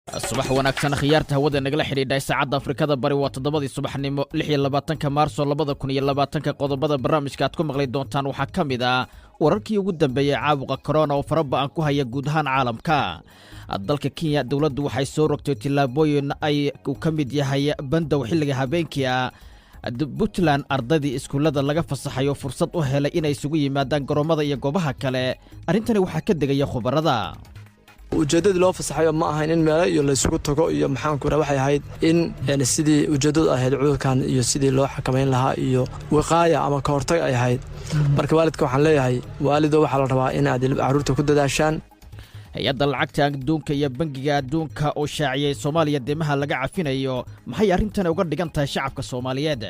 Subax wanaagsan, khiyaarta hawada nagala xidhiidhay. Saacadda Afrikada Bari waa 7-dii subaxnimo, 26-ka Maarso 2020-ka. Qodobada barnaamijka aad ku maqli doontaan waxaa ka mid ah wararkii ugu dambeeyey caabuqa korona oo faraba'an ku haya guud ahaan caalamka. Dalka Kenya, dowladdu waxay soo rogtay tillaabooyin ay uu ka mid yahay bandow xilliga habeenkii ah. Puntland, ardaydii iskuullada laga fasaxayo fursad u helay inay isugu yimaadaan garoomada iyo goobaha kale. Arrintani waxaa ka degaya khubarada. Ujeeddadii loo fasaxayo ma ahayn in meelo iyo laysugu tago iyo maxaanku ra, waxay ahayd in sidii ujeeddadu ahayd cudurkan iyo sidii loo xakamayn lahaa iyo wiqaaya ama ka hortag ay ahayd. Marka waalidka waxaan leeyahay, waalido, waxaa la rabaa inaad carruurta ku dadaashaan. Hay-adda Lacagta Adduunka iyo Bangiga Adduunka oo shaaciyey Soomaaliya deymaha laga cafinayo, maxay arrintani uga dhigan tahay shacabka Soomaaliyeed?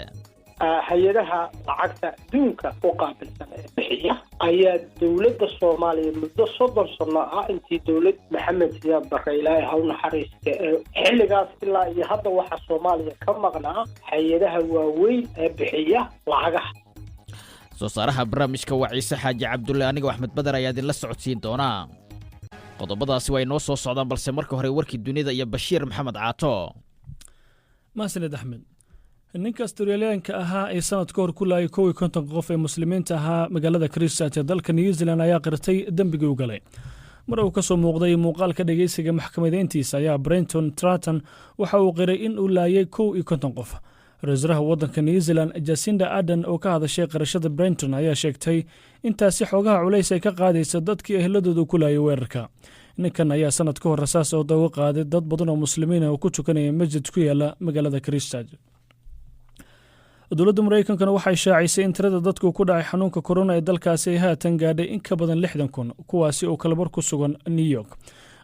Hay-adaha lacagta adduunka u qaabilsan ee bixiya ayaa dowladda Soomaaliya muddo 30 sano ah, intii dowlad Maxamed Siyaad Barre, Ilaahay ha u naxariista, ee xilligaas ilaa iyo hadda waxaa Soomaaliya ka maqnaa hay-adaha waaweyn ee bixiya lacagaha. Soo saaraha barnaamijka waa Ciise Xaaji Cabdulle. Aniga Axmed Bader ayaa idinla socodsiin doonaa. Qodobadaasi waa inoo soo socdaan, balse marka hore warkii dunida iyo Bashiir Maxamed Caato. Mahadsanid, Axmed. Ninka Australiyaanka ahaa ee sanad ka hor ku laayay 51 qof ee Muslimiinta ahaa magaalada Christchurch ee dalka New Zealand ayaa qirtay dembigii u galay. Mar uu ka soo muuqday muuqaalka dhegeysiga maxkamadeyntiisa ayaa Brenton Tarrant waxa uu qiray in uu laayay 51 qof. Ra-iisalaha waddanka New Zealand, Jacinda Ardern, oo ka hadashay qirashada Brenton ayaa sheegtay intaasi xoogaha culays ay ka qaadaysa dadkii ehladooda ku laayay weerarka. Ninkan ayaa sanad ka hor rasaas oo daga qaaday dad badan oo Muslimiin ah oo ku tukanaya masjid ku yaala magaalada Christchurch. Dowladda Maraykankana waxay shaacisay in tirada dadku ku dhacay xanuunka korona ee dalkaasi ay haatan gaadhay in ka badan 60,000, kuwaasi oo kalabar ku sugan New York.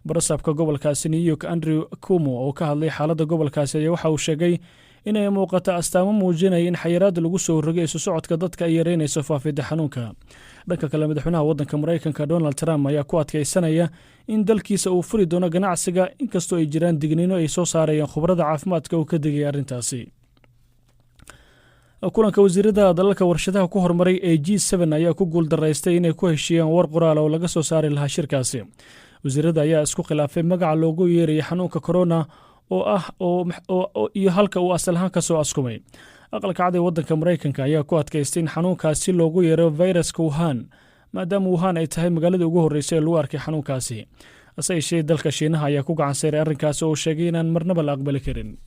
Barasaabka gobolkaasi New York, Andrew Cuomo, oo ka hadlay xaaladda gobolkaasi ayaa waxa uu sheegay inay muuqato astaamo muujinaya in xayiraadda lagu soo rogay isu socodka dadka ay yareynayso faafidda xanuunka. Dhanka kale, madaxweynaha waddanka Maraykanka, Donald Trump, ayaa ku adkaysanaya in dalkiisa uu furi doono ganacsiga, inkastoo ay jiraan digniino ay soo saarayeen khubarada caafimaadka uu ka degaya arrintaasi. Kulanka wasiirada dalalka warshadaha ku horumaray ee G7 ayaa ku guuldaraystay inay ku heshiiyaan war qoraal oo laga soo saari lahaa shirkaasi. Wasiirada ayaa isku khilaafay magaca loogu yeerayay xanuunka corona oo ah iyo halka uu asal ahaan ka soo askumay. Aqalka Cad ee waddanka Maraykanka ayaa ku adkaystay in xanuunkaasi loogu yeero fayraska Wuhan, maadaama Wuhan ay tahay magaaladii ugu horreysay ee lagu arkay xanuunkaasi. Hase yeeshee, dalka Shiinaha ayaa ku gacan sayray arrinkaasi oo sheegay inaan marnaba la aqbali karin.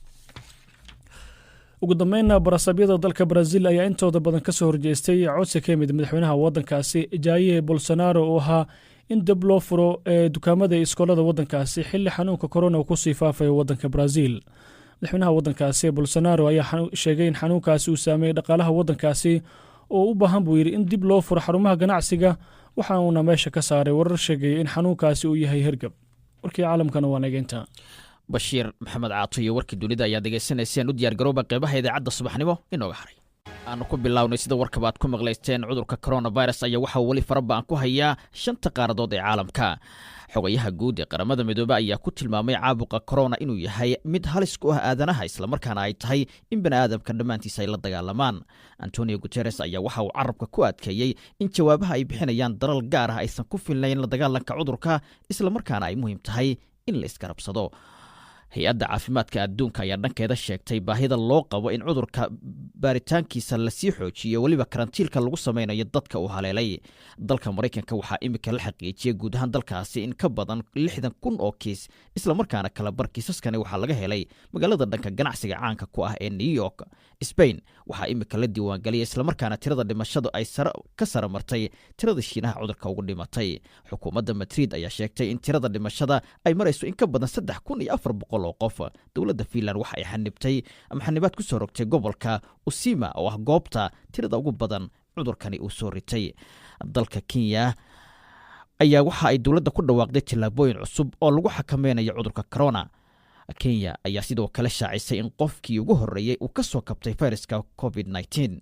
Ugu dambeynna, barasabyada dalka Brazil ayaa intooda badan ka soo horjeestay codsi ka yimid madaxweynaha waddankaasi, Jair Bolsonaro, oo ahaa in dib loo furo ee dukaamada iyo iskoolada waddankaasi xilli xanuunka corona uu kusii faafayo waddanka Brazil. Madaxweynaha waddankaasi, Bolsonaro, ayaa sheegay in xanuunkaasi uu saameeyey dhaqaalaha waddankaasi oo u baahan, buu yidhi, in dib loo furo xarumaha ganacsiga. Waxa uuna meesha ka saaray warar sheegaya in xanuunkaasi uu yahay hergab. Warkii caalamkana waa nageynta. Bashiir Maxamed Caato iyo warkii dunida ayaad dhegaysanayseen. U diyaargarooba qeybaha idaacadda subaxnimo inooga haray. Aanu ku bilownay, sida warkaba aad ku maqlaysteen, cudurka coronavirus ayaa waxaa weli faraba'an ku hayaa shanta qaaradood ee caalamka. Xogayaha guud ee Qaramada Midoobe ayaa ku tilmaamay caabuqa corona inuu yahay mid halis ku ah aadanaha, islamarkaana ay tahay in bani aadamka dhammaantiisa ay la dagaalamaan. Antonio Guteres ayaa waxa uu carabka ku adkeeyey in jawaabaha ay bixinayaan dalal gaar ah aysan ku filnayn la dagaalanka cudurka, islamarkaana ay muhiim tahay in la isgarabsado. Hay-adda Caafimaadka Adduunka ayaa dhankeeda sheegtay baahida loo qabo in cudurka baaritaankiisa lasii xoojiyo, weliba karantiilka lagu sameynayo dadka uu haleelay. Dalka Maraykanka waxaa imika la xaqiijiyey guud ahaan dalkaasi in ka badan 60,000 oo kiis, islamarkaana kala bar kiisaskani waxaa laga helay magaalada dhanka ganacsiga caanka ku ah ee New York. Spain waxaa imika la diiwaangeliyay, islamarkaana tirada dhimashadu ay ka sara martay tirada Shiinaha cudurka ugu dhimatay. Xukuumadda Madrid ayaa sheegtay in tirada dhimashada ay marayso in ka badan 3400 oo qof. Dowladda Finland waxa ay xanibtay ama xanibaad ku soo rogtay gobolka Uusimaa, oo ah goobta tirada ugu badan cudurkani uu soo ritay. Dalka Kenya ayaa waxa ay dowladda ku dhawaaqday tillaabooyin cusub oo lagu xakameynayo cudurka corona. Kenya ayaa sidoo kale shaacisay in qofkii ugu horreeyey uu ka soo kabtay fayraska COVID-19.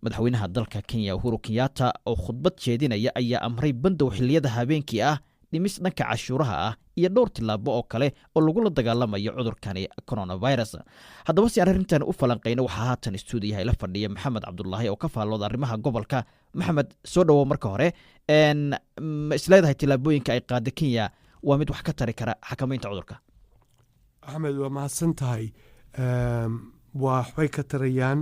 Madaxweynaha dalka Kenya, Uhuru Kenyatta, oo khudbad jeedinaya ayaa amray bandow xilliyada habeenkii ah, dhimis dhanka cashuuraha ah iyo dhowr tillaabo oo kale oo lagula dagaalamayo cudurkani coronavirus. Haddaba, si aan arrintan u falanqayno, waxaa haatan stuudiyaha ila fadhiya Maxamed Cabdulaahi oo ka faallooda arrimaha gobolka. Maxamed, soo dhowow. Marka hore, ma isleedahay tillaabooyinka ay qaada Kenya waa mid wax ka tari kara xakamaynta cudurka? Axmed, waa mahadsan tahay. Waxbay ka tarayaan,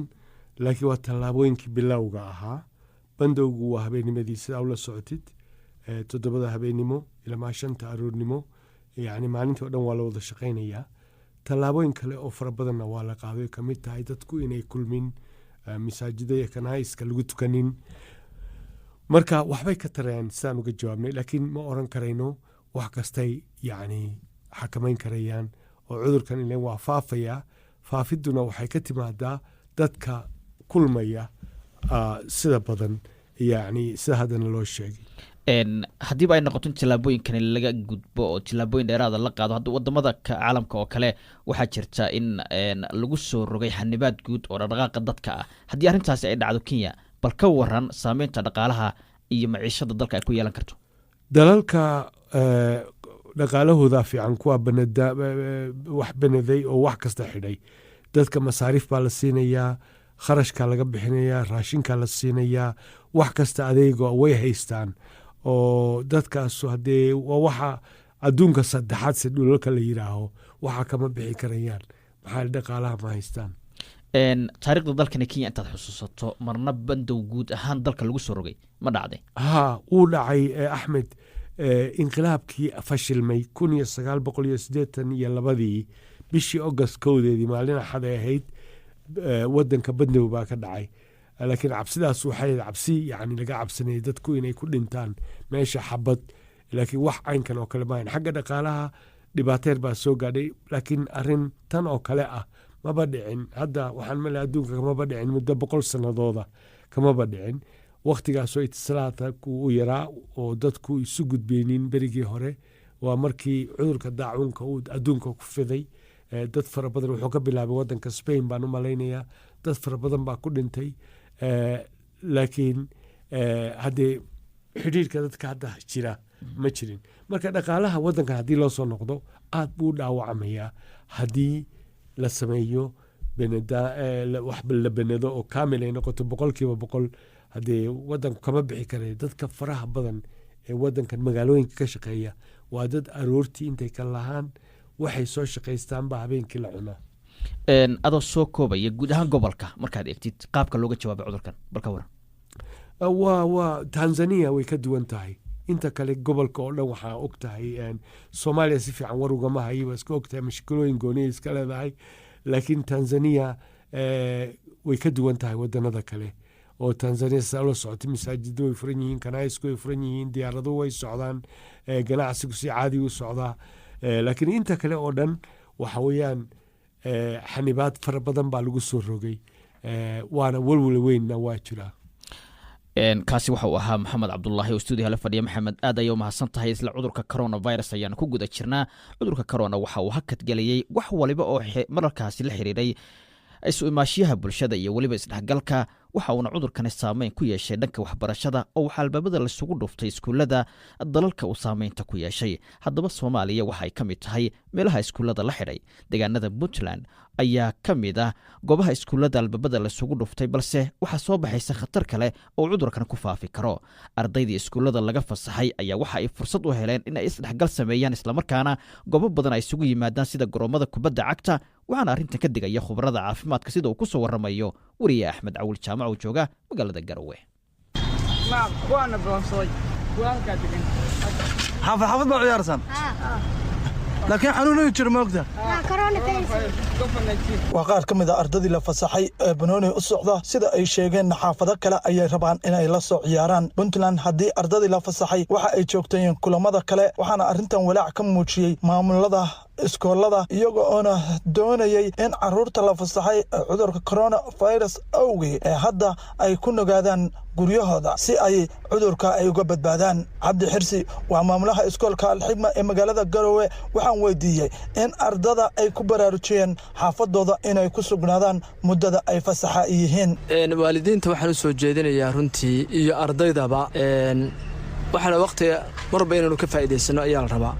laakiin waa tallaabooyinkii bilowga ahaa. Bandowgu waa habeennimadii, sidaa ula socotid, 7da habeennimo ilamaa 5ta aroornimo, yacni maalintii o dhan waa la wada shaqaynayaa. Tallaabooyin kale oo fara badanna waa la qaaday, ka mid tahay dadku inay kulmin, masaajida iyo kanaa'iska lagu tukanin. Marka waxbay ka tarayaan sidaan uga jawaabnay, laakiin ma oran karayno wax kastay yacni xakamayn karayaan, oo cudurkan ilen waa faafayaa. Faafidduna waxay ka timaadaa dadka kulmaya sida badan, yacni sida haddana loo sheegay. Haddiiba ay noqoto in tallaabooyinkani laga gudbo oo tallaabooyin dheeraada la qaado, hadda wadamada caalamka oo kale waxaa jirta in lagu soo rogay xanibaad guud oo dhaqdhaqaaqa dadka ah. Haddii arrintaasi ay dhacdo Kenya, bal ka waran saameynta dhaqaalaha iyo maciishada dalka ay ku yeelan karto? Dalalka dhaqaalahooda fiican, kuwa banada wax banaday oo wax kasta xidhay, dadka masaariif baa la siinayaa, kharashkaa laga bixinayaa, raashinkaa la siinayaa, wax kasta adeego way haystaan. Oo dadkaasu haddee waa waxa adduunka saddexaad si dhulalka la yidhaaho, waxa kama bixi karayaan, maxaa dhaqaalaha ma haystaan. Taariikhda dalkani Kenya intaad xusuusato, marna bandow guud ahaan dalka lagu soo rogay ma dhacday? Haa, wuu dhacay, Axmed. Inqilaabkii fashilmay 1982dii, bishii August 1deedii, maalin Axad ay ahayd, wadanka bandow baa ka dhacay. Laakiin cabsidaas waxay ahayd cabsi yani laga cabsanayay dadku inay ku dhintaan meesha xabad, laakiin wax caynkan oo kale maahan. Xagga dhaqaalaha dhibaateer baa soo gaadhay, laakiin arrin tan oo kale ah maba dhicin. Hadda waxaan male adduunka kamaba dhicin, muddo 100 sanadooda kamaba dhicin. Wakhtigaasoo itislaadku u yaraa oo dadku isu gudbeynin berigii hore, waa markii cudurka daacuunka uu adduunka ku fiday. Dad fara badan wuxuu ka bilaabay wadanka Spain baan u malaynayaa, dad fara badan baa ku dhintay. Laakiin haddee xidhiirka dadka hadda jira ma jirin. Marka dhaqaalaha wadankan haddii loo soo noqdo, aad buu u dhaawacmayaa haddii la sameeyo wax la benado oo kaamil ay noqoto 100%. Haddee wadanku kama bixi karayo. Dadka faraha badan ee wadankan magaalooyinka ka shaqeeya waa dad aroortii intay ka lahaan waxay soo shaqaystaan baa habeenkii la cunaa. Adoo soo koobaya, guud ahaan gobolka markaad eegtid qaabka looga jawaabay cudurkan, balka waran? Waa Tanzania way ka duwan tahay inta kale gobolka oo dhan. Waxaa og tahay Soomaaliya si fiican war ugama hayo, waa iska og tahay, mashkilooyin gooniya iska leedahay. Laakiin Tanzania way ka duwan tahay wadanada kale, oo Tanzania sidaa ula socotay, masaajiddu way furan yihiin, kanaa'isku way furan yihiin, diyaaraduhu way socdaan, ganacsigu si caadi u socdaa. Laakiin inta kale oo dhan waxa weeyaan xanibaad fara badan baa lagu soo rogay, waana walwal weynna waa jiraa. Kaasi waxa uu ahaa Maxamed Cabdulaahi oo stuudiyaha la fadhiya. Maxamed, aad ayay umahadsan tahay. Isla cudurka coronavirus ayaanu ku guda jirnaa. Cudurka corona waxa uu hakadgeliyey wax waliba oo mararkaasi la xiriiray isu imaashiyaha bulshada iyo weliba isdhexgalka. Waxa uuna cudurkani saameyn ku yeeshay dhanka waxbarashada, oo waxaa albaabada laisugu dhuftay iskuullada dalalka uu saameynta ku yeeshay. Haddaba Soomaaliya waxa ay ka mid tahay meelaha iskuullada la xidhay. Deegaanada Puntland ayaa ka mid ah goobaha iskuullada albaabada laisugu dhuftay, balse waxaa soo baxaysa khatar kale oo cudurkan ku faafi karo. Ardaydii iskuullada laga fasaxay ayaa waxa ay fursad u heleen in ay isdhexgal sameeyaan, islamarkaana goobo badan ay isugu yimaadaan, sida garoomada kubadda cagta. Waxaana arrintan ka digaya khubarada caafimaadka, sida uu ku soo warramayo weriye Axmed Cawil Jaamac oo jooga magaalada Garowe. Xaafad xaafad baa ciyaarsan, laakiin xanuunayu jiro, ma ogta? Waa qaar ka mid a ardadii la fasaxay ee banooni u socda. Sida ay sheegeen, xaafado kale ayay rabaan inay la soo ciyaaraan. Puntland haddii ardadii la fasaxay waxa ay joogtayeen kulamada kale, waxaana arrintan walaac ka muujiyey maamulada iskoolada, iyaga oona doonayay in caruurta la fasaxay ee cudurka coronavirus awgii ee hadda ay ku nogaadaan guryahooda si ay cudurka ay uga badbaadaan. Cabdi Xirsi waa maamulaha iskoolka Alxigma ee magaalada Garowe. Waxaan weydiiyey in ardada ay ku baraarujiyeen xaafadooda inay ku sugnaadaan muddada ay fasaxa yihiin. Waalidiinta waxaan u soo jeedinayaa runtii iyo ardaydaba, waxaana waqtiga marba inaynu ka faa'iidaysano ayaa la rabaa.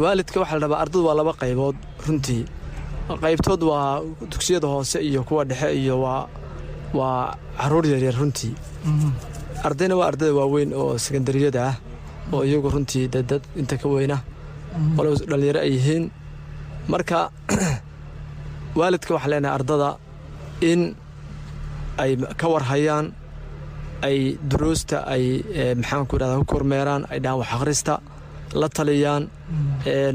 Waalidka waxaa la rabaa, ardadu waa laba qaybood runtii. Qaybtood waa dugsiyada hoose iyo kuwa dhexe iyo waa caruur yaryar runtii. Ardayna waa ardayda waaweyn oo sekandariyada ah, oo iyagu runtii dee dad inta ka weyna, walow dhallinyaro ay yihiin. Marka waalidka waxaan leenahay ardada in ay ka warhayaan, ay duruusta ay maxaanku irahdaa ku kormeeraan, ay dhahaan wax akhrista, la taliyaan,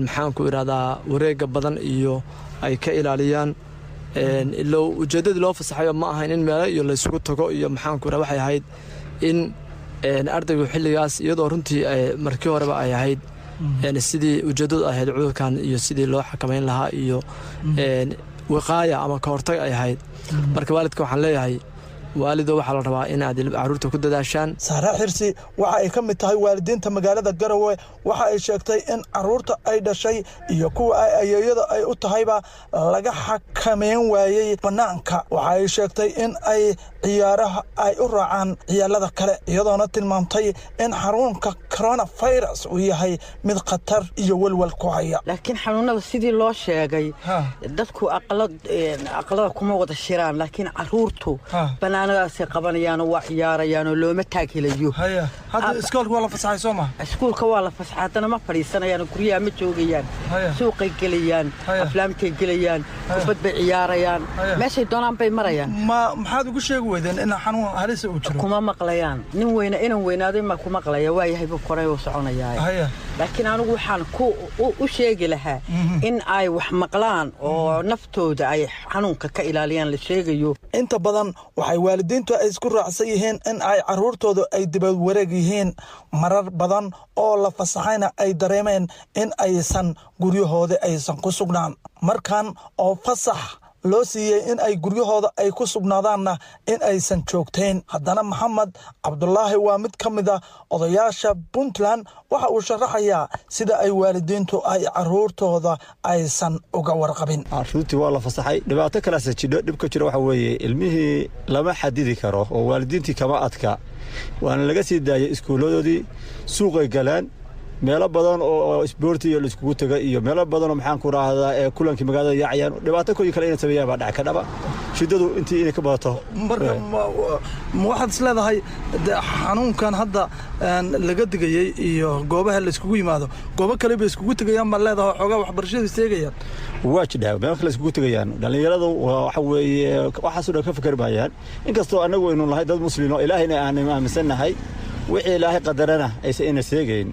maxaanku idhahdaa wareega badan iyo ay ka ilaaliyaan. Ilow ujeeddadii loo fasaxayo ma ahayn in meelo iyo laysugu tago iyo maxaanku irahda, waxay ahayd in ardaygu xilligaas, iyadoo runtii markii horeba ay ahayd sidii ujeeddadu ahayd cudurkan iyo sidii loo xakameyn lahaa iyo wiqaaya ama ka hortag ay ahayd. Marka waalidka waxaan leeyahay, waalido, waxaa la rabaa inaad caruurta ku dadaashaan. Saare Xirsi waxa ay ka mid tahay waalidiinta magaalada Garowe. Waxa ay sheegtay in caruurta ay dhashay iyo kuwa ay ayeeyada ay u tahayba laga xakameyn waayey bannaanka. Waxa ay sheegtay in ay ciyaaraha ay u raacaan ciyaalada kale, iyadoona tilmaamtay in xanuunka coronavirus uu yahay mid khatar iyo welwel ku haya. Laakiin xanuunada sidii loo sheegay, dadku aqalada kuma wada shiraan, laakiin caruurtu banaanadaasay qabanayaanoo waa ciyaarayaanoo looma taag helayo. Hadda iskoolka waa la fasaxay, soo ma? Iskuulka waa la fasaxay, haddana ma fadhiisanayaan, guryaha ma joogayaan, suuqay gelayaan, aflaamtay gelayaan, kubad bay ciyaarayaan, meeshay doonaan bay marayaan. Ma maxaad ugu sheegi weydeen in xanuun halisa uu jiro? Kuma maqlayaan. Nin weyna, inan weynaaday ma ku maqlaya, waa yahay buu koray uu soconayaa. Laakiin anigu waxaan ku u sheegi lahaa in ay wax maqlaan oo naftooda ay xanuunka ka ilaaliyaan la sheegayo. Inta badan waxay waalidiintu ay isku raacsan yihiin in ay caruurtoodu ay dibad wareeg yihiin, marar badan oo la fasaxayna ay dareemeen in aysan guryahooda aysan ku sugnaan. Markan oo fasax loo siiyey in ay guryahooda ay ku sugnaadaanna in aysan joogtayn. Haddana Maxamed Cabdulaahi waa mid ka mid a odayaasha Puntland. Waxa uu sharaxayaa sida ay waalidiintu ay caruurtooda aysan uga warqabin. Caruurtii waa la fasaxay, dhibaato kalaasa jidho. Dhibka jiro waxa weeye ilmihii lama xadidi karo oo waalidiintii kama adka, waana laga sii daayay iskuulladoodii, suuqay galeen, meelo badan oo isboorti iyo laiskugu taga iyo meelo badan oo maxaan ku raahdaa ee kulankii magaalada yaacayaan. Dhibaato koyi kale inay sameeyaan baa dhac ka dhaba, shiddadu intii inay ka badato. Marka ma waxaad is leedahay xanuunkan hadda laga digayey iyo goobaha la iskugu yimaado, goobo kale bay iskugu tegayaan baa leedahay, xoogaa waxbarashadii seegayaan? Waa jidhaa, meelo kale iskugu tegayaan. Dhallinyaradu waxa weeye waxaasoo dhan ka fikir maayaan, inkastoo annagu aynu nahay dad muslimo, ilaahayna aanu aaminsannahay, wixii Ilaahay qadarana aysan ina seegayn,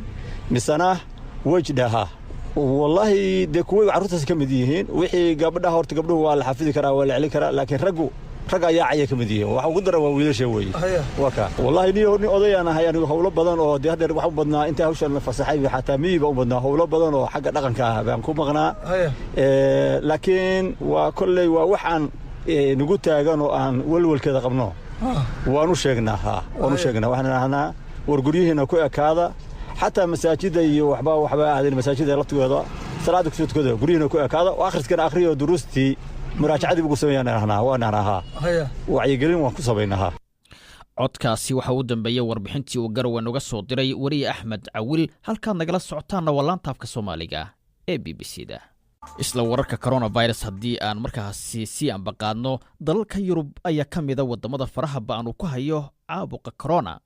misana way jidhaha wallaahi. Dee kuway carruurtaas ka mid yihiin wixii gabdhaha, horta gabdhuhu waa la xafidi karaa, waa la celin karaa, laakiin raggu rag ayaa caya ka mid yihiin. Waxa ugu daran waa wiilasha weeye. Waa ka wallaahi nin odayaan ahay anigu. Howlo badan oo dee haddeer waxaan u badnaa intaa hawshan la fasaxay, xataa miyi baan u badnaa, howlo badan oo xagga dhaqanka ah baan ku maqnaa. Laakiin waa kolley waa waxaan nagu taagan oo aan welwelkeeda qabno. Waanu sheegnaa, ha, waanu sheegnaa. Waxaan idhahnaa, war guryihiina ku ekaada, xataa masaajida iyo waxba aadin, masaajida laftigooda salaada kusoo tukada, guryihiina ku ekaada oo akhriskana akhriyo, duruustii muraajacadii buu ku sameeyaan idhahnaa, waan idhahnaa, wacyigelin waan ku samaynahaa. Codkaasi waxa uu dambeeyey warbixintii uu Garowe noga soo diray weriye Axmed Cawil. Halkaad nagala socotaanna waa laantaafka Soomaaliga ee BBC da. Isla wararka coronavirus haddii aan markaasi sii ambaqaadno, dalalka Yurub ayaa ka mida waddamada faraha ba'an uu ku hayo caabuqa corona.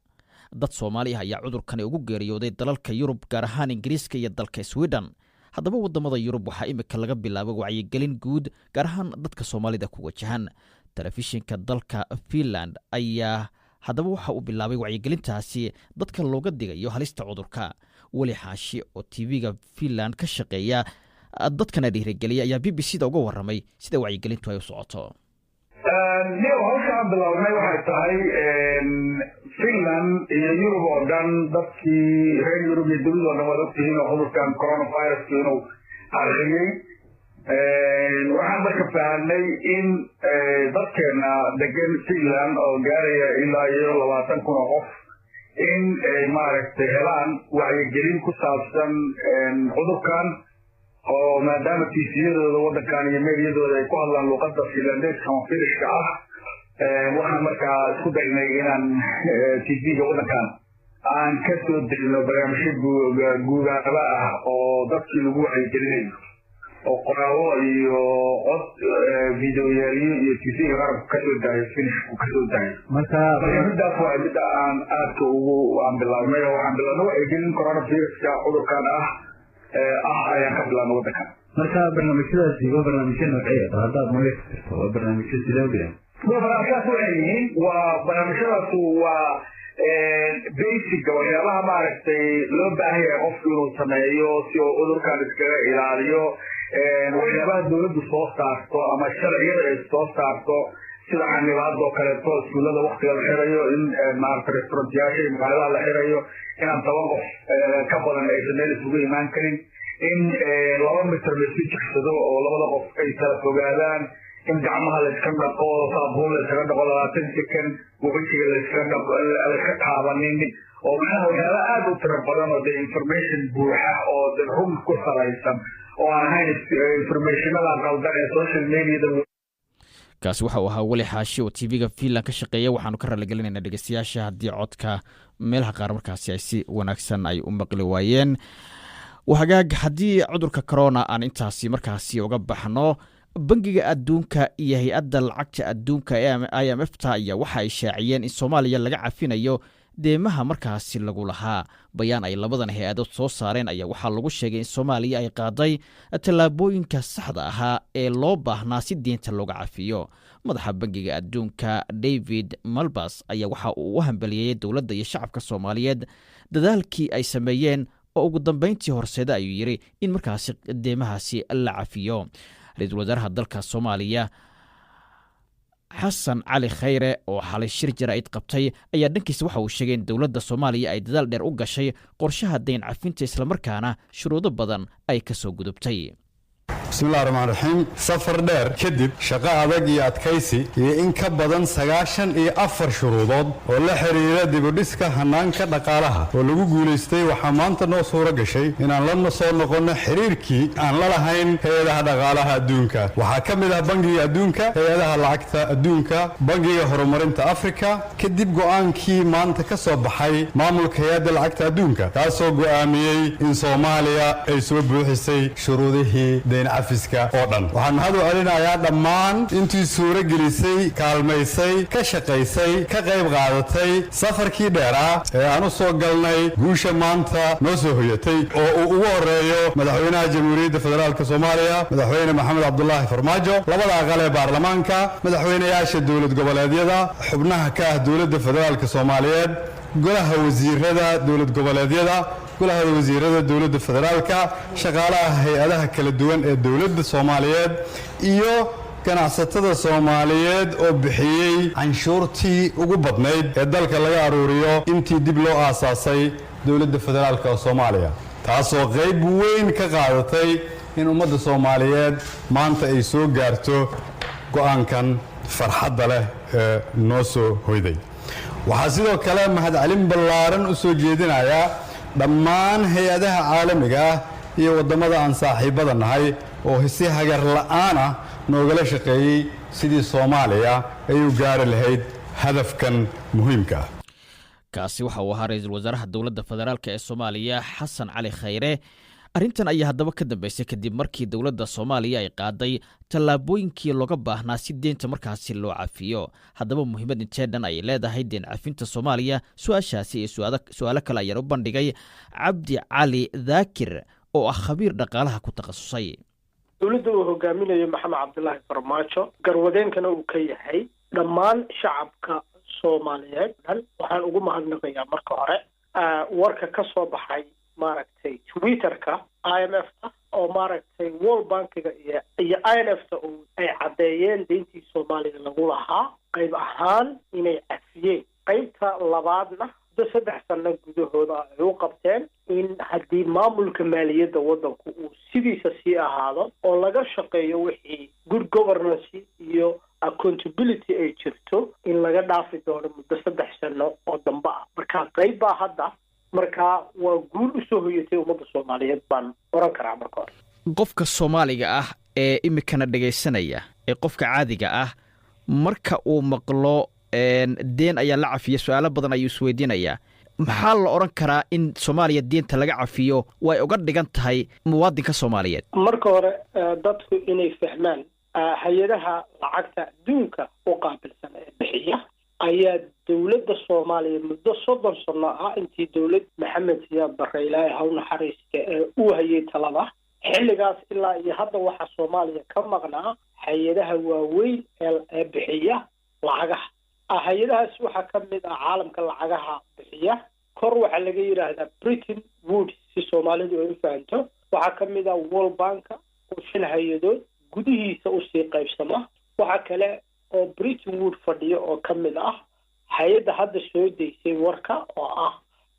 Dad Soomaali ah ayaa cudurkani ugu geeriyooday dalalka Yurub, gaar ahaan Ingiriiska iyo dalka Sweden. Haddaba waddamada Yurub waxaa imika laga bilaabay wacyigelin guud, gaar ahaan dadka Soomaalida ku wajahan. Telefishinka dalka Finland ayaa haddaba waxa uu bilaabay wacyigelintaasi dadka looga digayo halista cudurka. Weli Xaashi oo TV-ga Finland ka shaqeeya, dadkana dhiirigeliya, ayaa BBC da uga warramay sida wacyigelintu ay u socoto. Niyow, hawsha aan bilownay waxay tahay Finland iyo Yurub oo dhan, dadkii reer Yurub iyo dunida oo dhan waad ogtihiin oo cudurkan coronaviruska inuu qarxiyey. Waxaan marka fahanay in dadkeena degan Finland oo gaaraya ilaa iyo 20,000 oo qof in ay maaragtay helaan wacyigelin ku saabsan cudurkan, oo maadaama TV-yadooda waddankan iyo meediyadooda ay ku hadlaan luuqadda Finlandeeska ama Finishka ah. Waxaan markaa isku daynay inaan TV-ga waddankan aan ka soo degno barnaamijyo guubaaba ah oo dadkii lagu wacyigelinayo, oo qoraallo iyo cod, videoyaaliyo iyo TV-ga qaranku kasoo daayo, Finishku kasoo daayo. Marka middaas waa midda aan aadka ugu aan bilaabnay, oo waxaan bilaabnay wacyigelin coronaviruska cudurkan ah ayaan ka bilaabnay waddankan. Marka barnaamijyadaasi waa barnaamijyo noocee? Bal haddaad noo fasirto, waa barnaamijyo sidee u dhigan? Barnaamijyaas waxay yihiin, waa barnaamijyadaasu waa basic-ga waxyaabaha maaragtay loo baahan yahay qofku inuu sameeyo si uu cudurkan iskaga ilaaliyo, waxyaabaha dawladdu soo saarto ama sharciyada ay soo saarto, sida xanibaada oo kaleeto, iskuullada waktiga la xirayo, in maaragta restaurantyaasha iyo maqaayadaha la xirayo, inaan 10 qof ka badan aysan meel isugu imaan karin, in 2 mitir la isu jirsado oo labada qof ay kala fogaadaan, in gacmaha la iska dhaqo, saabuun la iskaga dhaqo 20 second, wejiga la iska dhaqo, la iska taabanin, oo macnaha waxyaaba aada u tiro badan oo dee information buuxa oo de run ku salaysan oo aan ahayn informationada qaldan ee social mediada. Kaasi waxa uu ahaa Weli Xaashi oo TV-ga Finland ka shaqeeya. Waxaanu ka raaligelinaynaa dhegeystayaasha haddii codka meelaha qaar markaasi ay si wanaagsan ay u maqli waayeen. Hagaag, haddii cudurka corona aan intaasi markaasi uga baxno, Bangiga Adduunka iyo Hay-adda Lacagta Adduunka ee IMF ta ayaa waxa ay shaaciyeen in Soomaaliya laga cafinayo deemaha markaasi lagu lahaa. Bayaan ay labadan hay-adood soo saareen ayaa waxaa lagu sheegay in Soomaaliya ay qaaday tallaabooyinka saxda ahaa ee loo baahnaa si deenta looga cafiyo. Madaxa Bangiga Adduunka David Malpass ayaa waxa uu u hambaliyeeyey dowladda iyo shacabka Soomaaliyeed dadaalkii ay sameeyeen oo ugu dambeyntii horseeda, ayuu yidhi, in markaasi deemahaasi la cafiyo. Ra-iisul wasaaraha dalka Soomaaliya Xasan Cali Khayre oo xalay shir jaraa'id qabtay ayaa dhankiisa waxa uu sheegay in dowladda Soomaaliya ay dadaal dheer u gashay qorshaha dayn cafinta, islamarkaana shuruudo badan ay ka soo gudubtay. Bismillahi raxmaan raxiim. Safar dheer kadib, shaqo adag iyo adkaysi iyo in ka badan 94 shuruudood oo la xiriira dibudhiska hannaanka dhaqaalaha oo lagu guulaystay, waxaa maanta noo suuro gashay inaan la soo noqonno xiriirkii aan la lahayn hay-adaha dhaqaalaha adduunka. Waxaa ka mid ah Bangiga Adduunka, hay-adaha lacagta adduunka, Bangiga Horumarinta Afrika, kadib go'aankii maanta ka soo baxay maamulka hay-adda lacagta adduunka, kaasoo go'aamiyey in Soomaaliya ay soo buuxisay shuruudihii deyn cafiska oo dhan. Waxaan mahad u celinayaa dhammaan intii suuro gelisay, kaalmaysay, ka shaqaysay, ka qayb qaadatay safarkii dheeraa ee aan u soo galnay guusha maanta noo soo hoyatay, oo uu ugu horeeyo Madaxweynaha Jamhuuriyadda Federaalka Soomaaliya, Madaxweyne Maxamed Cabdulaahi Farmaajo, labada aqal ee baarlamaanka, madaxweynayaasha dowlad goboleedyada xubnaha ka ah dowladda federaalka Soomaaliyeed, golaha wasiirada dowlad goboleedyada, golaha wasiirada dowladda federaalka, shaqaalaha hay-adaha kala duwan ee dowladda Soomaaliyeed iyo ganacsatada Soomaaliyeed oo bixiyey canshuurtii ugu badnayd ee dalka laga aruuriyo intii dib loo aasaasay dowladda federaalka oo Soomaaliya, taasoo qayb weyn ka qaadatay in ummadda Soomaaliyeed maanta ay soo gaarto go'aankan farxadda leh ee noo soo hoyday. Waxaa sidoo kale mahadcelin ballaaran u soo jeedinayaa dhammaan hay-adaha caalamiga ah iyo waddamada aan saaxiibbada nahay oo si hagar la'aan ah noogala shaqeeyey sidii Soomaaliya ay u gaari lahayd hadafkan muhiimka ah. Kaasi waxa uu ahaa ra-iisul wasaaraha dowladda federaalka ee Soomaaliya Xasan Cali Khayre. Arrintan ayaa haddaba ka dambeysay kadib markii dowladda Soomaaliya ay qaaday tallaabooyinkii looga baahnaa si deynta markaasi loo cafiyo. Haddaba muhiimad intee dhan ay leedahay deen cafinta Soomaaliya? Su-aashaasi iyo su-aalo kale ayaan u bandhigay Cabdi Cali Daakir oo ah khabiir dhaqaalaha ku takhasusay. Dowladda uu hogaaminayo Maxamed Cabdilaahi Farmaajo, garwadeenkana uu ka yahay, dhammaan shacabka Soomaaliyeed dhan waxaan ugu mahadnaqayaa marka hore warka ka soo baxay, maaragtay, Twitterka IMF ta oo, maaragtay, World Bankiga iyo IMF ta oo ay caddeeyeen deyntii Soomaaliya lagu lahaa qayb ahaan inay cafiyeen, qaybta labaadna muddo 3 sano gudahooda ay u qabteen in haddii maamulka maaliyadda waddanku uu sidiisa sii ahaado oo laga shaqeeyo wixii good governance iyo accountability ay jirto, in laga dhaafi doono muddo 3 sano oo dambe ah. Marka qayb baa hadda, marka waa guul usoo hoyatay ummadda Soomaaliyeed baan oran karaa marka hore. Qofka Soomaaliga ah ee imikana dhegaysanaya, ee qofka caadiga ah, marka uu maqlo deen ayaa la cafiya, su-aalo badan ayuu isweydiinayaa. Maxaa la odhan karaa in Soomaaliya deenta laga cafiyo way uga dhigan tahay muwaadinka Soomaaliyeed? Marka hore dadku inay fahmaan, hay-adaha lacagta adduunka u qaabilsan ee bixiya ayaa dowladda Soomaaliya muddo 30 sano ah, intii dowlad Maxamed Siyaad Barre, Ilaahay ha u naxariista, ee uu hayay talada, Xilligaas ilaa iyo hadda waxaa Soomaaliya ka maqnaa hay-adaha waaweyn ee bixiya lacagaha. Hay-adahaas waxaa ka mid ah caalamka lacagaha bixiya, kor waxaa laga yidhaahdaa Bretton Woods, si Soomaalidu ay u fahanto. Waxaa ka mid ah World Banka oo shan hay-adood gudihiisa usii qaybsama. Waxaa kale oo Bretton Wood fadhiyo oo ka mid ah hay-adda hadda soo deysay warka oo ah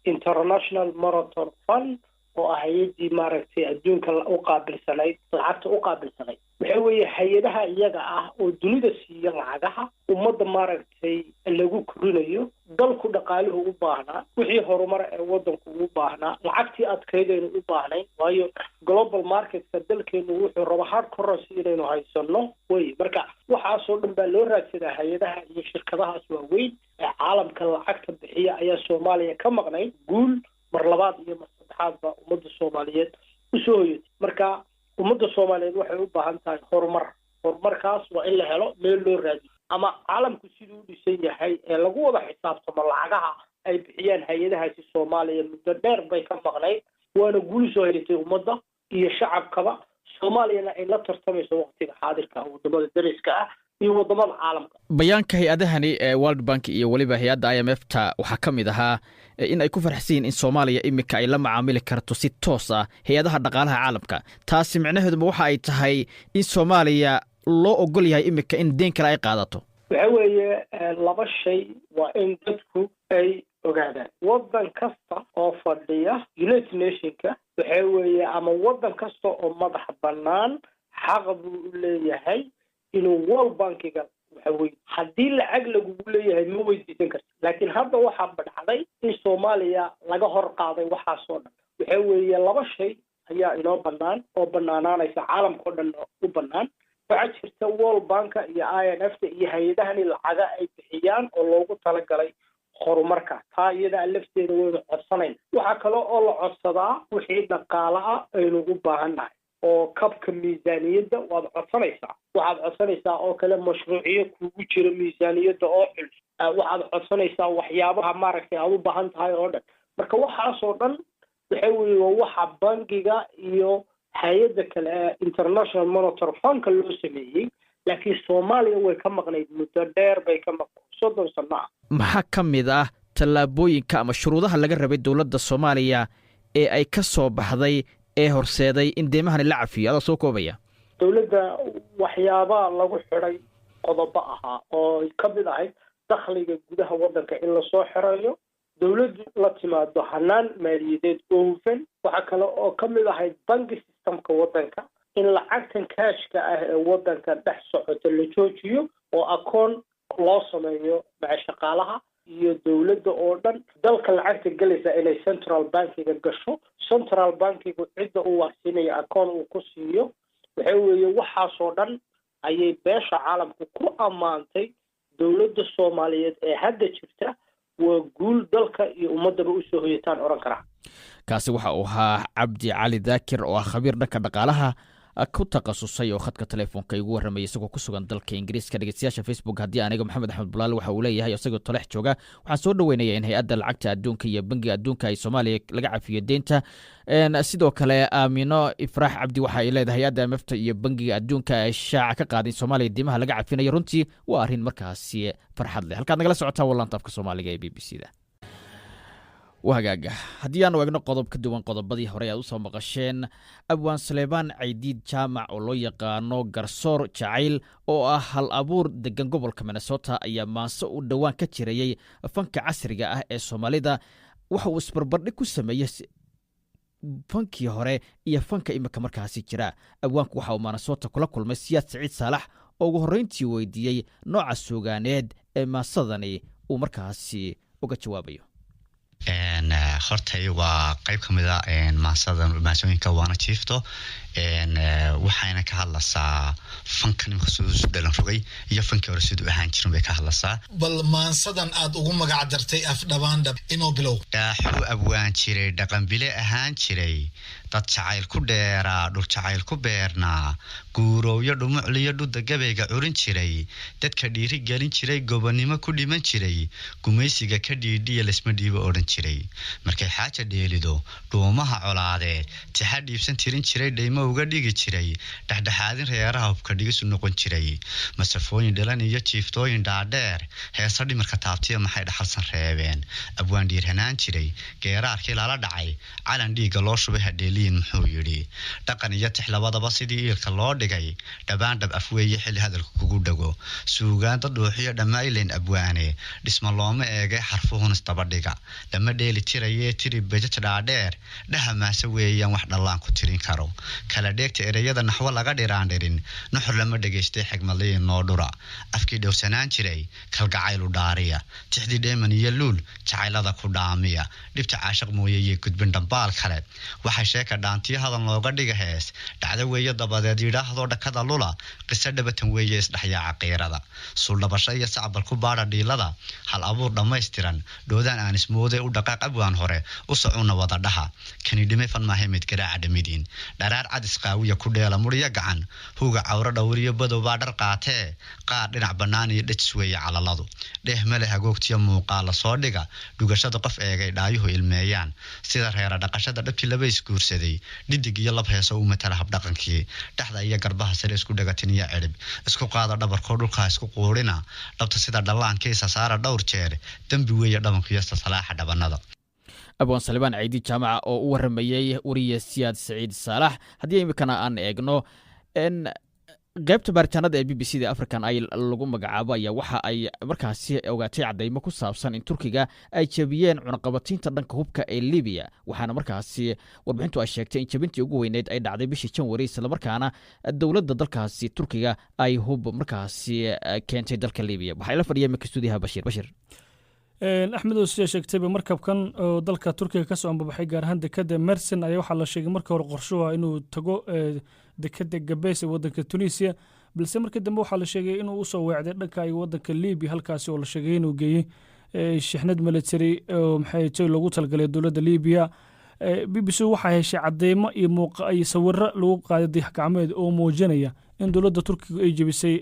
International Monetary Fund, oo ah hay-addii maaragtay adduunka u qaabilsanayd lacagta u qaabilsanayd. Waxa weeye hay-adaha iyaga ah oo dunida siiya lacagaha ummadda maaragtay lagu korinayo dalku dhaqaaluhu u baahnaa, wixii horumar ee wadanku ugu baahnaa, lacagtii adkaydaynu u baahnayn, waayo global marketka dalkeenu wuxuu raba hard currency inaynu haysano wey. Marka waxaasoo dhan baa loo raadsadaa hay-adaha iyo shirkadahaas waaweyn ee caalamka lacagta bixiya ayaa Soomaaliya ka maqnayd. Guul mar labaad iyo mar saddexaad baa ummadda Soomaaliyeed usoo hoyatay. Marka ummadda Soomaaliyeed waxay u baahan tahay horumar. Horumarkaas waa in la helo meel loo raadiyo ama caalamku siduu u dhisan yahay ee lagu wada xisaabtamo lacagaha ay bixiyaan hay-adahaasi. Soomaaliya muddo dheer bay ka maqnayd, waana guul soo hoyatay ummadda iyo shacabkaba, Soomaaliyana ay la tartamayso waqtiga xaadirka ah wadamada dariska ah iyo wadamada caalamka. Bayaanka hay-adahani ee World Bank iyo weliba hay-adda IMF ta waxaa ka mid ahaa in ay ku farxsan yihin in Soomaaliya iminka ay la macaamili karto si toos ah hay-adaha dhaqaalaha caalamka. Taasi micnaheeduma waxa ay tahay in Soomaaliya loo ogol yahay iminka in deen kale ay qaadato? Waxa weeye laba shay waa in dadku ay ogaadaan. Waddan kasta oo fadhiya United Nationka, waxa weeye, ama waddan kasta oo madax bannaan, xaq buu u leeyahay inuu World Bankiga waxa weye haddii lacag lagugu leeyahay ma weydiisan karti. Laakiin hadda waxaa badhacday in Soomaaliya laga hor qaaday waxaasoo dhan. Waxa weeye laba shay ayaa inoo bannaan oo banaanaanaysa, caalamka o dhan u bannaan. Waxaa jirta World Banka iyo IMF ta iyo hay-adahani lacaga ay bixiyaan oo loogu talagalay horumarka. Taa iyadaa lafteeda waynu codsanayn. Waxaa kale oo la codsadaa wixii dhaqaale ah aynu u baahan nahay oo kabka miisaaniyadda waad codsanaysaa. Waxaad codsanaysaa oo kale mashruucyo kugu jira miisaaniyadda oo culus. Waxaad codsanaysaa waxyaabaha maaragtay aad u baahan tahay oo dhan. Marka waxaasoo dhan waxa weeye waa waxa bangiga iyo hay-adda kale ee International Monetary Fundka loo sameeyey, laakiin Soomaaliya way ka maqnayd, muddo dheer bay ka maqnayd, 30 sano ah. Maxaa ka mid ah tallaabooyinka ama shuruudaha laga rabay dowladda Soomaaliya ee ay ka soo baxday ee horseeday in deemahani la cafiyo, adoo soo koobaya? Dowladda waxyaabaa lagu xidhay qodobo ahaa oo ka mid ahayd dakhliga gudaha waddanka in lasoo xirayo, dowladdu la timaado hanaan maaliyadeed oo hufan. Waxaa kale oo ka mid ahayd banki systemka waddanka in lacagtan kaashka ah ee waddanka dhex socota la joojiyo oo akoon loo sameeyo maca shaqaalaha iyo dowladda oo dhan. Dalka lacagta gelaysa inay central bankiga gasho, central bankigu cidda uu waxsiinayo akoon uu ku siiyo. Waxa weeye waxaasoo dhan ayay beesha caalamku ku ammaantay dowladda Soomaaliyeed ee hadda jirta. Waa guul dalka iyo ummaddaba usoo hoyataan odhan karaa. Kaasi waxa uu ahaa Cabdi Cali Daakir oo ah khabiir dhanka dhaqaalaha ku takhasusay oo khadka telefoonka igu warramayay isagoo ku sugan dalka Ingiriiska. Dhegeystayaasha Facebook, haddii aniga Maxamed Axmed Bulaal waxa uu leeyahay isagoo Tolex jooga: "Waxaan soo dhoweynaya in hay-adda lacagta adduunka iyo bangiga adduunka ay Soomaaliya laga cafiyo deynta." Sidoo kale Aamino Ifraax Cabdi waxa ay leedahay: "Hay-adda IMF-ta iyo bangiga adduunka ay shaaca ka qaaday Soomaaliya deymaha laga cafinayo, runtii waa arrin markaasi farxad leh." Halkaad nagala socotaan waa laanta afka Soomaaliga ee BBC da. Wahagaaga, haddii aanu eegno qodob ka duwan qodobadii horey aad usoo maqasheen, Abwaan Saleebaan Caydiid Jaamac oo loo yaqaano Garsoor Jacayl oo ah hal abuur degan gobolka Minnesota ayaa maanso uu dhowaan ka jirayey fanka casriga ah ee Soomaalida waxa uu isbarbardhig ku sameeyey fankii hore iyo fanka imika markaasi jira. Abwaanku waxa uu Minnesota kula kulmay Siyaad Saciid Saalax oo ugu horreyntii weydiiyey nooca suugaaneed ee maasadani uu markaasi uga jawaabayo. Hortay waa qeyb ka mid a maasada, maasooyinka waana jiifto, waxayna ka hadlaysaa fanka nimka siduu isu dhalan rogay iyo fankii hore siduu ahaan jirin bay ka hadlaysaa. Bal maansadan aad ugu magac dartay Afdhabaandhab inoo bilow. Dhaaxuu abwaan jiray, dhaqanbile ahaan jiray, dad jacayl ku dheeraa, dhul jacayl ku beernaa, guurowyo dhumucliyo dhudda gabayga curin jiray, dadka dhiiri gelin jiray, gobonnimo ku dhiman jiray, gumaysiga ka dhiidhiya, laysma dhiibo odhan jiray, markay xaaja dheelido dhuumaha colaadeed tixa dhiibsan tirin jiray, dhaymo. uga dhigi jiray, dhexdhexaadin reeraha hubka dhigisu noqon jiray, masafooyin dhalan iyo jiiftooyin dhaadheer, heesa dhimirka taabtiya maxay dhaxalsan reebeen? Abwaan dhiirhanaan jiray, geeraarkii lala dhacay, calan dhiigga loo shubay hadheeliyin muxuu yidhi? Dhaqan iyo tix labadaba sidii iilka loo dhigay, dhabaandhab afweeye xilli hadalka kugu dhago, suugaanta dhuuxiyo dhammayleyn abwaane, dhisma looma eegay xarfuhun isdabadhiga, lama dheeli tirayee tiri bejaj dhaadheer, dhahamaase weeyaan wax dhallaan ku tirin karo, kala dheegta ereyada naxwo laga dhiraandhirin, nuxur lama dhegaystay xigmadliin noo dhura, afkii dhowrsanaan jiray kalgacaylu dhaariya, tixdii dheeman iyo luul jacaylada ku dhaamiya, dhibta caashaq mooye iyo gudbin dhambaal kale, waxay sheeka dhaantiyo hadal nooga dhiga hees, dhacdo weeye dabadeed yidhaahdoo dhakada lula, qiso dhabatan weeye isdhexyaaca qiirada, suuldhabasho iyo sacbal ku baadha dhiilada, hal abuur dhammaystiran dhoodaan aan ismooday u dhaqaaq abwaan hore u socuna wada dhaha, kani dhimay fan maahay mid garaaca dhamidiin, dharaar cad isqaawiya ku dheela muryo gacan, huga cawro dhowriyo badow baa dhar qaatee, qaar dhinac bannaan iyo dhejis weeye calaladu, dheeh male hagoogtiyo muuqaala soo dhiga, dhugashada qof eegay dhaayuhu ilmeeyaan, sida reera dhaqashada dhabtii laba isguursaday, dhidig iyo lab heeso u matala habdhaqankii, dhexda iyo garbaha sare isku dhagatin iyo cirib, isku qaada dhabarkoo dhulkaa isku quurina, dhabta sida dhallaankiisa saara dhowr jeer, dembi weeye dhabankiyo sasalaaxa dhabanada. Abwaan Salibaan Ciidi Jaamaca oo u waramayey wariye Siyaad Saciid Saalax. Haddii iminkana aan eegno n qaybta baaritaanada ee BBC da African Eye lagu magacaabo ayaa waxa ay markaasi ogaatay cadeymo ku saabsan in Turkiga ay jebiyeen cunaqabataynta dhanka hubka ee Libiya, waxaana markaasi warbixintu ay sheegtay in jebintii ugu weyneyd ay dhacday bishii Janwari, islamarkaana dowladda dalkaasi Turkiga ay hub markaasi keentay dalka Libiya. Waxaa ila fadhiya iminka stuudiyaha Bashiir. Bashiir. Axmed oo sida sheegtayba, markabkan oo dalka Turkiga kasoo ambabaxay, gaar ahaan dekada Mersin, ayaa waxaa la sheegay marka hore qorshuhu ah inuu tago dekada Gabes ee wadanka Tunisia, balse markii dambe waxaa la sheegay inuu usoo weecday dhanka iyo wadanka Libiya, halkaasi oo la sheegay inuu geeyey shixnad military oo maxay tay loogu talagalay dowladda Libiya. BBC waxaa heshay cadeymo iyo muuqa iyo sawiro lagu qaaday dayax gacmeed oo muujinaya in dowladda Turkiga ay jebisay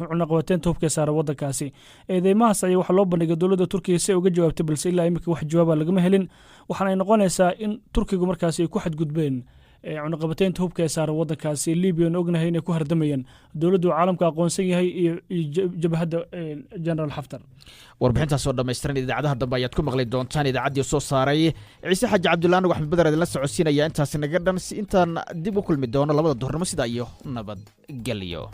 cunaqabateynta hubka saara waddankaasi. Eedeymahaas ayaa waxaa loo bandhigay dowladda Turkiga si ay uga jawaabtay, balse ilaa imika wax jawaaba lagama helin. Waxaana ay noqonaysaa in Turkigu markaasi ay ku xadgudbeen cunaqabateynta hubka ee saara waddankaasi Libiya oon ognahay inay ku hardamayaan dowladdu caalamka aqoonsan yahay iyo jabhadda General Xaftar. Warbixintaas oo dhammaystiran idaacadaha dambe ayaad ku maqli doontaan. Idaacaddii soo saaray Ciise Xaaji Cabdulla, anigu Axmed Badar idinla socodsiinaya. Intaasi naga dhan si intaan dib u kulmi doono 2da duhurnimo, sidaa iyo nabadgelyo.